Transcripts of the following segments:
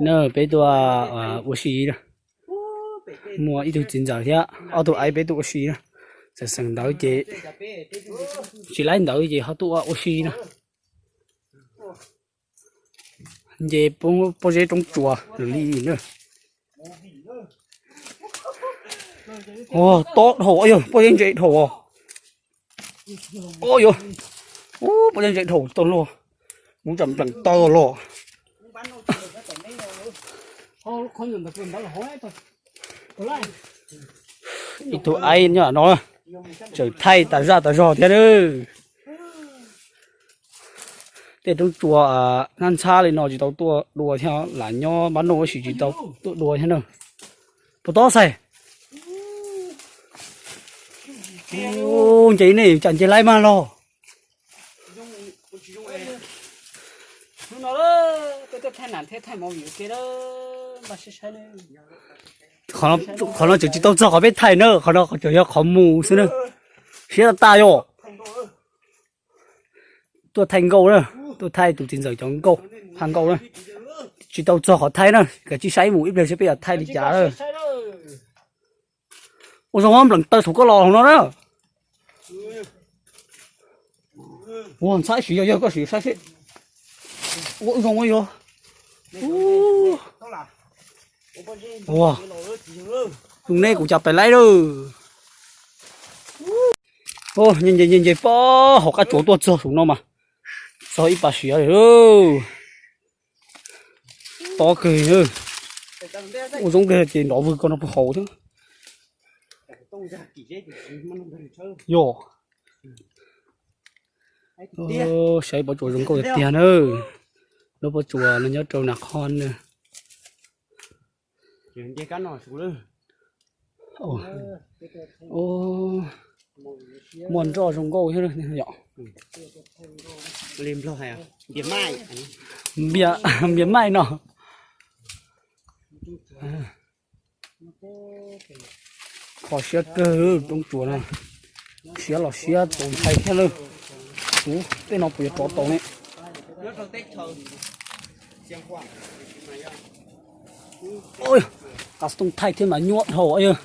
Na peb tuaj ua si na. Muaj ib tug txiv ntxawm thiab ob tug aiv peb tuaj ua si na. Xeem xeem ntawv ces tsis laib ntawv ces ho tuaj ua si na. Nce pob zeb roob tsuas lawm li na. Tob dhau yog pob zeb ntse dhau. Yog pob zeb ntse dhau tau los, kuv tsam npleem taw los. Ib tug aiv nyob no tseem thaij tas zaj tas zog thiab na. Tej roob tsuas ntxhab ntxhab li no tsis tau tuaj dua thiab, lam nyob npab noj tab sis tsis tau tuaj dua thiab na. Puas tob xais? Nce nej tsam nce laib mag los. Qhov no tseem tsis tau txog qhov peb thaij na, qhov no tseem yog qhov mus xwb na. Siab tag yom. Tuaj thaij nkauj na, tuaj thaij tus txiv ntxawm cov nkauj, phaj nkauj na. Tsis tau txog qhov thaij na, kav tsij saib mus ib pliag seb peb yuav thaij li cas na. Ua zoo npleem taw thaum koj los hauv no na. Ua ntxhab siv yog yog koj siv saib seb. Ua zoo yog. Ua, zoo nej kuv cas pais laib lawm. Nce nce nce pob hauv qab tsuas tuaj txog saum no mas txog ib pas siav lawm. Tob kawg. Ua zoo nplej ces nrov vwg ko no puag hauv thiab. Yog. Saib pob tsuas zoo nkauj tiag tiag na. Lub pob tsuas no nyob rau Nas Khon na. Muaj nroj zoo nkauj thiab yom. Npias maij no. Kho siab kawg roob tsuas no. Siab los siab tus ntxhais thiab lawm. Ub, tej no puas yuav rov tau ne? Qas tooj thaij thiab mas nyuaj dhau yog.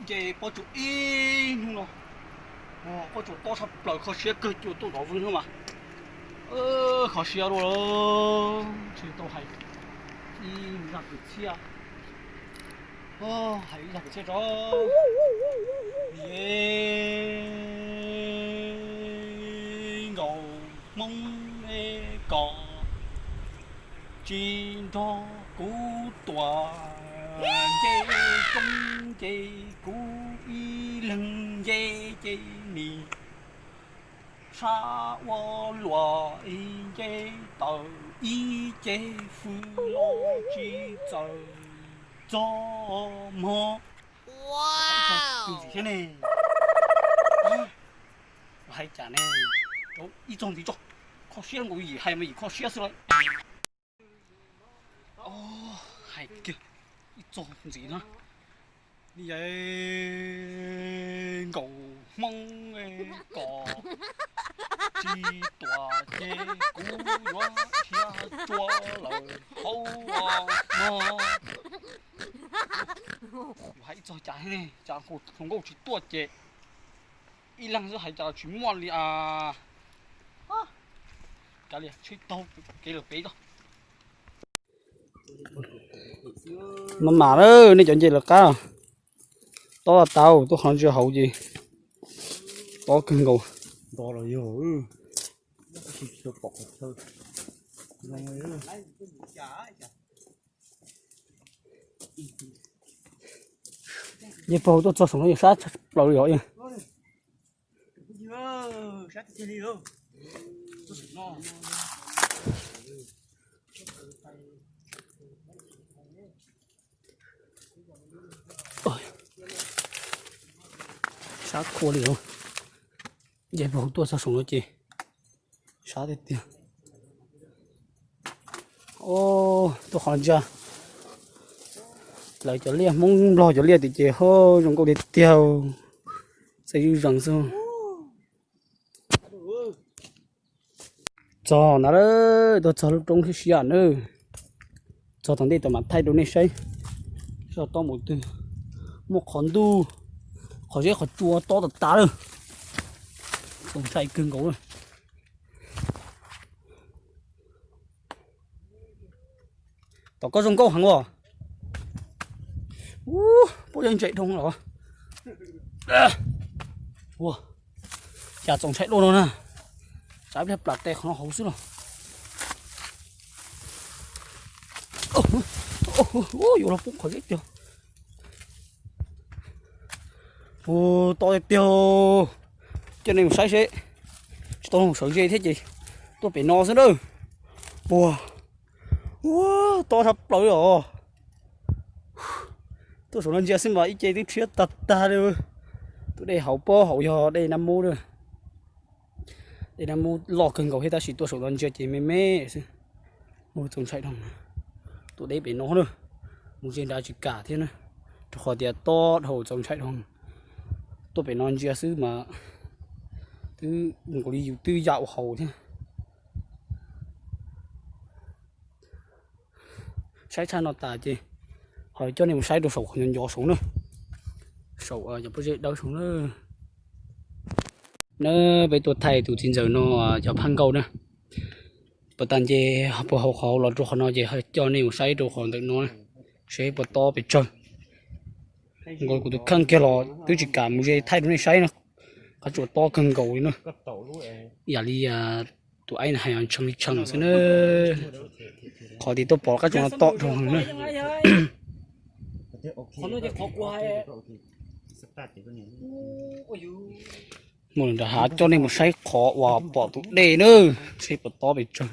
Nce pob tsuas ib hnub no, pob tsuas tob tshaj plaws, kho siab kawg cuag tuaj nrov vwg no mas. Kho siab dua, tsis tau hais ib zaj kwv txhiaj, hais ib zaj kwv txhiaj tso. Ye nkaus hmoob es kos tsis nrog kuv tuaj nce roob ces kuv ib leeg nce ces nim sab ua luam es nce tawm ib ce fwj los tsis txawm txog mog. Tus ntxim thiab ne, hais cas ne, rau ib txog ntxiv tso, kho siab nkaus yim hais mas yim kho siab xwb lauj. Hais kiag ib txog ntxiv na. Ye nkaus hmoob kos tsis tuaj ces kuv yuav khiav tsua lawm hauv mog. Hais ib txog cas ne, cas hluas nkauj tsis tuaj ces ib leeg xwb hais cas tsis muaj li as. Kav liam, tsheb taug kev lawm pem tso. Maj mam na, nej cov nce lawv qab. Tob tau tuaj qhov ntsia hauv ces tob kawg nkaus. Nce paug tuaj txog saum no yog sab plaws li os. Sab khuav li os. Nce paug tuaj txog saum no ces sab tiag tiag. Tuaj qhov ntsia. Lawv cov liaj, Hmoob Nplog cov liaj tim ces ho zoo nkauj tiag tiag, txaij zuj zees xwb. Txog ntawd, tuaj txog lub roob siab siab na. Txog tom ntej tod mam thaij rau nej saib. Sab tod mus twg, muaj qhov ntuj, qhov zeb qhov tsua tob tas tas lawm. Txaus ntshai kawg nkaus lawm. Tom koj zoo nkauj heev os. Ub, puab yeej ntsais dhau los. Ua, cas txaus ntshai dua no na. Tsam ib pliag plam tes qhov no hauv xwb los. Yuav los poob qhov zeb tiag. Ua, tob tiag tiag. Coj nej mus saib seb. Tsis tau mus sawv ze thiab ces tuaj pem no xwb na. Ua, ua, tob tshaj plaws li os. Tuaj saum no ntsia xwb mas ib ce twb rhiab tag tag li. Tus dej hauv pob hauv yog dej Nab Mub na. Dej Nab Mub loj kawg nkaus thiab tab sis tuaj saum no ntsia ces me me xwb. Ua, txaus ntshai dhau. Tuaj deb pem no na, mus ze nrad tsis kam thiab na, rau qhov tias tob dhau txaus ntshai dhau. Tuaj pem no ntsia xwb mas twb zoo nkaus li yus twb ya ua haus thiab. Saib tshaj no tas ces ho coj nej mus saib rau saum qhov ncov ncov saud na, saum cov pob zeb dawb saud na. Na, peb tuaj thaij tus txiv ntxawm no cov phaj nkauj na. Puas tas nce puas hauv qhov los rau qhov no ces ho coj nej mus saib rau qhov ntawm no, seb puas tob pes tsawg. Nkaus kuv tus kheej kiag los twb tsis kam mus ze thaij rau nej saib na, qab tsuas tob kawg nkaus li na. Yam li tus aib hais ntshee li tshee xwb na, qhov tias tuaj pom qab tsuas no tob dhau heev na. Mus nram hav coj nej mus saib qhov uas pom tus dej na, seb puas tob pes tsawg.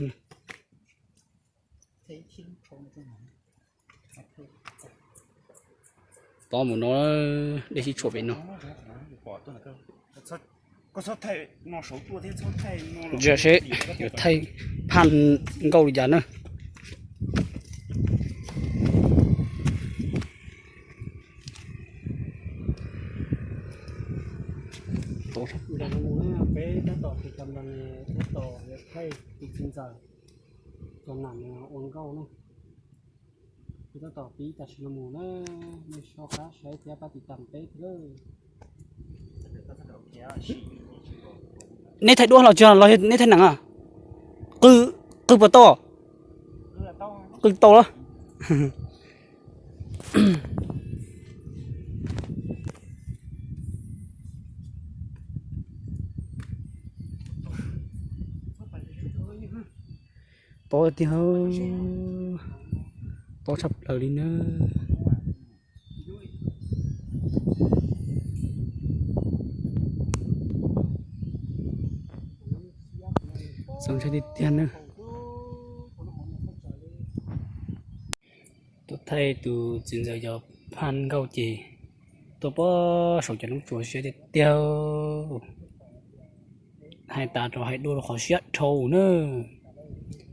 Tob mus no, dej sib tshuam pem no. Ntsia seb yuav thaij phaj nkauj li cas na. Peb tab tom tiv tam no, tab tom yuav thaij tus txiv ntxawm cov nam ua nkauj na. Peb tab tom pib tam sim no mus na, nej soj qab saib thiab pab tiv tam peb thiab. Nej thaij duab los tsis los nej thaij nees? Qw, qw puas tau? Qw tau los. Tob tiag, tob tshaj plaws li na. Txaus ntshai tiag tiag na. Tuaj thaij tus txiv ntxawm cov phaj nkauj ces tuaj pem saum cov noob tsuas siab tiag tiag. Hais tas rau hais dua rau qhov siab dhau na.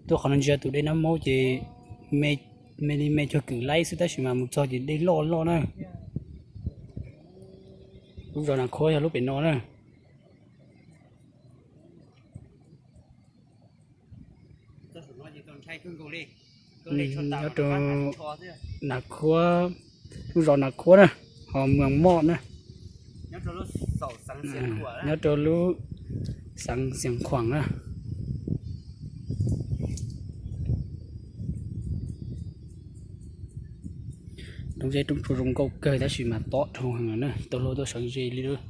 Tuaj qhov no ntsia tus dej Nab Maub ces me li me cuag kwm laib xwb tab sis mas mus txog ces dej loj loj na. Lub zos Nas Khuab yog lub pem no na. Nyob rau Nas Khuab, lub zos Nas Khuab na, ho Moos Moj na. Nyob rau lub xeev Xiav Khuam na. Roob zeb roob tsuas zoo nkauj kawg tab sis mas tob dhau heev na, tau luag tuaj sawv ze li lawm.